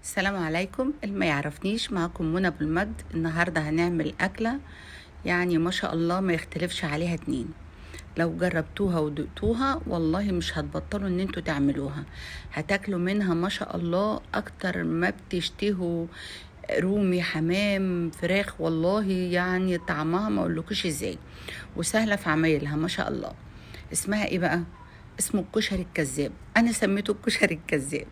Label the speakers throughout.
Speaker 1: السلام عليكم. اللي ما يعرفنيش معاكم منى ابو المجد. النهارده هنعمل اكله يعني ما شاء الله ما يختلفش عليها اتنين. لو جربتوها ودقتوها والله مش هتبطلوا ان انتوا تعملوها، هتاكلوا منها ما شاء الله اكتر ما بتشتهوا. رومي، حمام، فراخ، والله يعني طعمها ما اقولكوش ازاي، وسهلة في عمايلها ما شاء الله. اسمها ايه بقى؟ اسمه الكشري الكذاب. انا سميته الكشري الكذاب.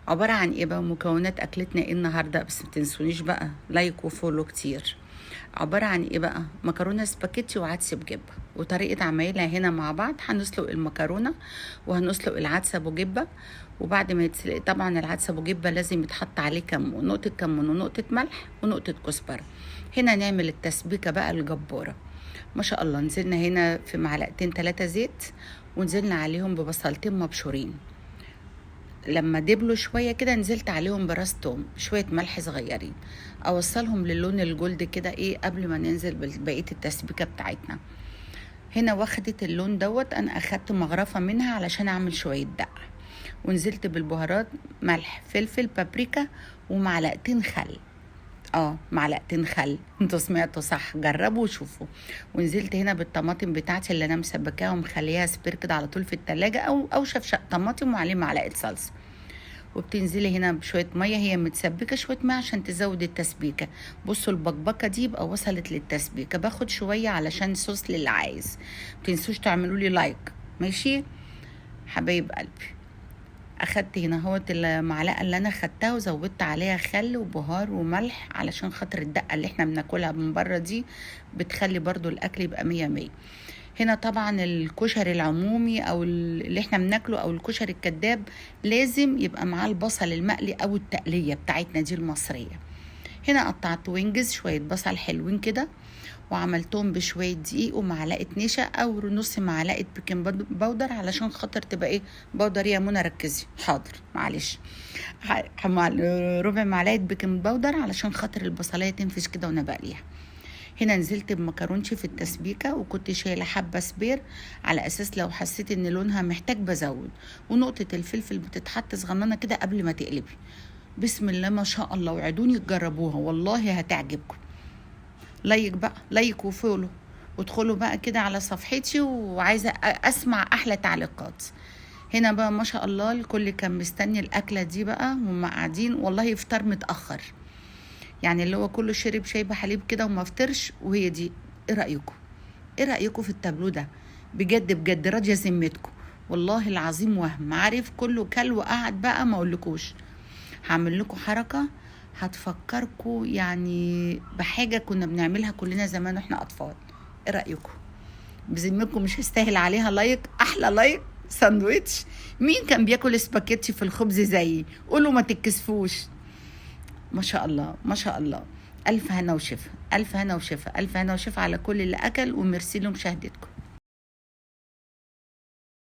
Speaker 1: عبارة عن ايه بقى مكونات اكلتنا ايه النهاردة؟ بس ما تنسونيش بقى like و follow كتير. عبارة عن ايه بقى؟ مكرونة سباكيتي وعدس بجبة، وطريقة عمايلها هنا مع بعض. هنسلق المكرونة وهنسلق العدس ابو جبة، وبعد ما يتسلق طبعا العدس ابو جبة لازم يتحط عليه كمون، نقطة كمون ونقطة ملح ونقطة كزبرة. هنا نعمل التسبيكة بقى الجبارة ما شاء الله. نزلنا هنا في معلقتين 3 زيت، ونزلنا عليهم ببصلتين مبشورين. لما دبلوا شوية كده نزلت عليهم براس توم، شوية ملح صغيرين، اوصلهم للون ال gold كده ايه قبل ما ننزل بقية التسبيكه بتاعتنا. هنا واخدت اللون دوت، انا اخدت مغرفه منها علشان اعمل شوية دقه، ونزلت بالبهارات ملح فلفل بابريكا ومعلقتين خل. معلقتين خل، انتوا سمعتوا صح، جربوا وشوفوا. ونزلت هنا بالطماطم بتاعتي اللي انا مسبكاها ومخليها spare كده على طول في التلاجة، او شفشق طماطم وعليه معلقه صلصه. وبتنزلي هنا بشوية مية، هي متسبكه شوية مية عشان تزود التسبيكه. بصوا البكبكه دي يبقى وصلت للتسبيكه. باخد شوية علشان صوص للي عايز. متنسوش تعملوا لي like، ماشي حبايب قلبي. اخدت هنا اهوت المعلقة اللي انا خدتها وزودت عليها خل وبهار وملح علشان خاطر الدقة اللي احنا بناكلها من بره دي بتخلي برضو الاكل يبقى مية مية. هنا طبعا الكشري العمومي او اللي احنا بناكله او الكشري الكذاب لازم يبقى معاه البصل المقلي او التقليه بتاعتنا دي المصرية. هنا قطعت وينجز شوية بصل حلوين كده، وعملتهم بشوية دقيق ومعلقة نشا او نص معلقه baking powder علشان خاطر تبقى ايه powder. يا منى ركزي، حاضر معلش، ربع معلقه baking powder علشان خاطر البصلايه تنفش كده وانا بقليها. هنا نزلت بمكرونتي في التسبيكه، وكنت شايله حبه spare على اساس لو حسيت ان لونها محتاج بزود. ونقطة الفلفل بتتحط صغننه كده قبل ما تقلبي. بسم الله ما شاء الله، وعدوني تجربوها والله هتعجبكم. like بقى، like و follow، وادخلوا بقى كده على صفحتي، وعايزه اسمع احلى تعليقات. هنا بقى ما شاء الله الكل كان مستني الاكلة دي بقى، وهم قاعدين والله افطار متاخر، يعني اللي هو كله شرب شاي بحليب كده وما فطرش. وهي دي ايه رايكم؟ ايه رايكم في التابلو ده؟ بجد بجد راضية ذمتكم والله العظيم. وهم عارف كله كل وقعد بقى، ما اقولكوش. هعمل لكم حركة هتفكركم يعني بحاجة كنا بنعملها كلنا زمان واحنا اطفال. ايه رايكم؟ بذمتكم مش هستاهل عليها like؟ احلى like. ساندويتش. مين كان بياكل سباكيتي في الخبز زيي؟ قولوا ما تتكسفوش. ما شاء الله ما شاء الله، ألف هنا وشفا، ألف هنا وشفا، ألف هنا وشفا على كل اللي أكل، وميرسي لمشاهدتكم.